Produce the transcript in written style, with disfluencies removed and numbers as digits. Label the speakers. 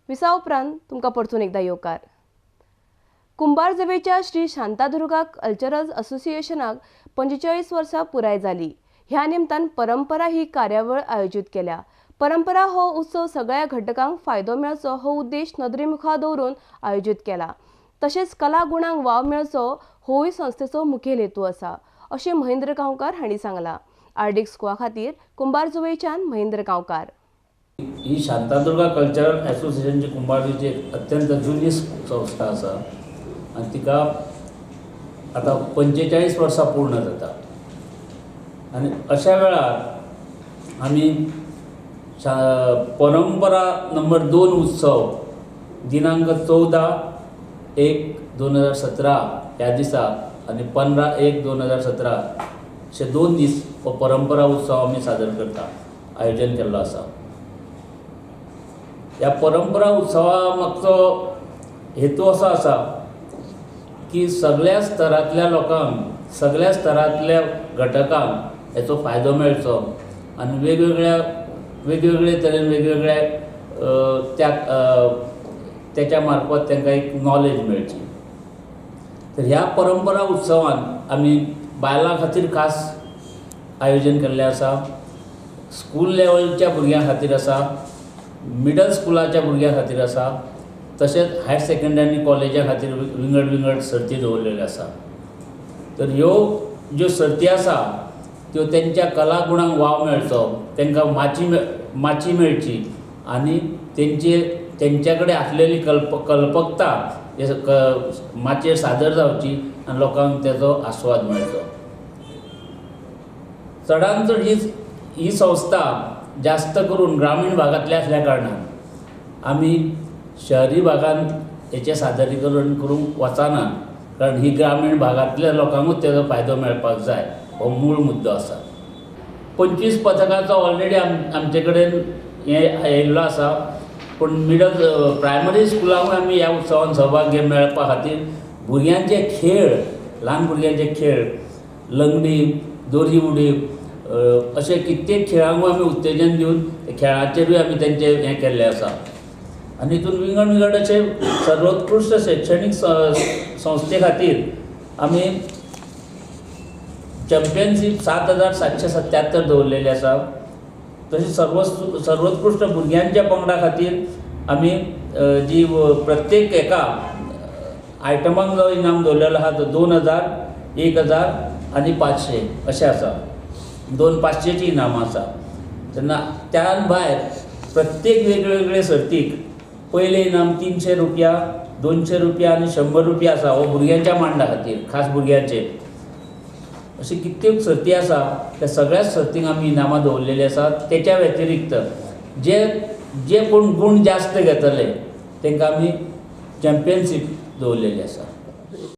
Speaker 1: विसा उपरांत तुमकां परतून एकदां येवकार. कुंभारजुवेच्या श्री शांतादुर्गा कल्चरल असोसिएशनाक 45 वर्सां पुराय जाली. ह्या निमतान परंपरा ही कार्यावळ आयोजीत केल्या. परंपरा हो उत्सव सगळ्या घटकांक फायदो मेळचो हो उद्देश नदरे मुखार दवरून आयोजीत केला. तशेंच कला गुणांक वाव मेळचो होय संस्थेचो मुखेल हेतू आसा अशें महेंद्र गांवकार हांणी सांगलां. आरडीएक्स गोवा खातीर कुंभारजुवेच्यान महेंद्र गांवकार.
Speaker 2: ही शांतादुर्गा कल्चरल असोसिएशनची कुंभारजुवेची एक अत्यंत जुनी संस्था आसा आनी तिका आतां 45 वर्सां पूर्ण जाता. आनी अशा वेळार आमी परंपरा नंबर 2 उत्सव दिनांक 14/1/2017 ह्या दिसा आनी 15/1/2017 अशे 2 दीस हो परंपरा उत्सव आमी सादर करता, आयोजन केल्लो आसा. ह्या परंपरा उत्सवा मागचो हेतू असो आसा की सगळ्या स्तरांतल्या लोकांक, सगळ्या स्तरांतल्या घटकांक हेचो फायदो मेळचो आनी वेगवेगळे तरेन वेगवेगळ्या त्या तेच्या मार्फत तांकां एक नॉलेज मेळची. तर ह्या परंपरा उत्सवान आमी बायलां खातीर खास आयोजन केल्लें आसा, स्कूल लेवलच्या भुरग्यां खातीर आसा, मिडल स्कुलाच्या भुरग्यां खातीर आसा, तशेंच हायर सेकंडरी आनी कॉलेजा खातीर विंगड विंगड सर्ती दवरलेल्यो आसा. तर ह्यो ज्यो सर्ती आसा त्यो तेंच्या कला गुणांक वाव मेळचो, तांकां माची मेळची आनी तेंच्या कडेन आसलेली कल्पकता माचयेर सादर जावची आनी लोकांक तेजो आस्वाद मेळचो. चडान चड ही संस्था जास्त करून ग्रामीण भागांतल्या आसल्या कारणान आमी शहरी भागांत हेचें सादरीकरण करूंक वचना, कारण ही ग्रामीण भागांतल्या लोकांकूच तेजो फायदो मेळपाक जाय हो मूळ मुद्दो आसा. 25 पथकांचो ऑलरेडी आमचे कडेन हें आयिल्लो आसा, पूण मिडल प्रायमरी स्कुलांकूय आमी ह्या उत्सवान सहभाग मेळपा खातीर भुरग्यांचे खेळ, ल्हान भुरग्यांचे खेळ, लंगडी, दोरी उडी अशे कित्येक खेळांकूय आमी उत्तेजन दिवन खेळाचेरूय आमी तेंचें हें केल्लें आसा. आनी हितून विंगड विंगड अशे सर्वोत्कृश्ट शैक्षणीक संस्थे खातीर आमी चॅम्पियनशीप 7777 दवरलेली आसा. तशेंच सर्वोत्कृश्ट भुरग्यांच्या पंगडा खातीर आमी जी प्रत्येक एका आयटमाक जो इनाम दवरलेलो आसा तो 2000, 1000 आनी 500 अशें आसा. 2 500ची इनामां आसा. तेन्ना त्यान भायर प्रत्येक वेगवेगळे सर्तीक पयलें इनाम 300 रुपया, 200 रुपया आनी 100 रुपया आसा, हो भुरग्यांच्या मांडा खातीर, खास भुरग्यांचे. अशी कित्येक सर्ती आसा, त्या सगळ्याच सर्तींक आमी इनामां दवरलेली आसा. तेच्या व्यतिरिक्त जे जे कोण गूण जास्त घेतले तांकां आमी चॅम्पियनशीप दवरलेली आसा.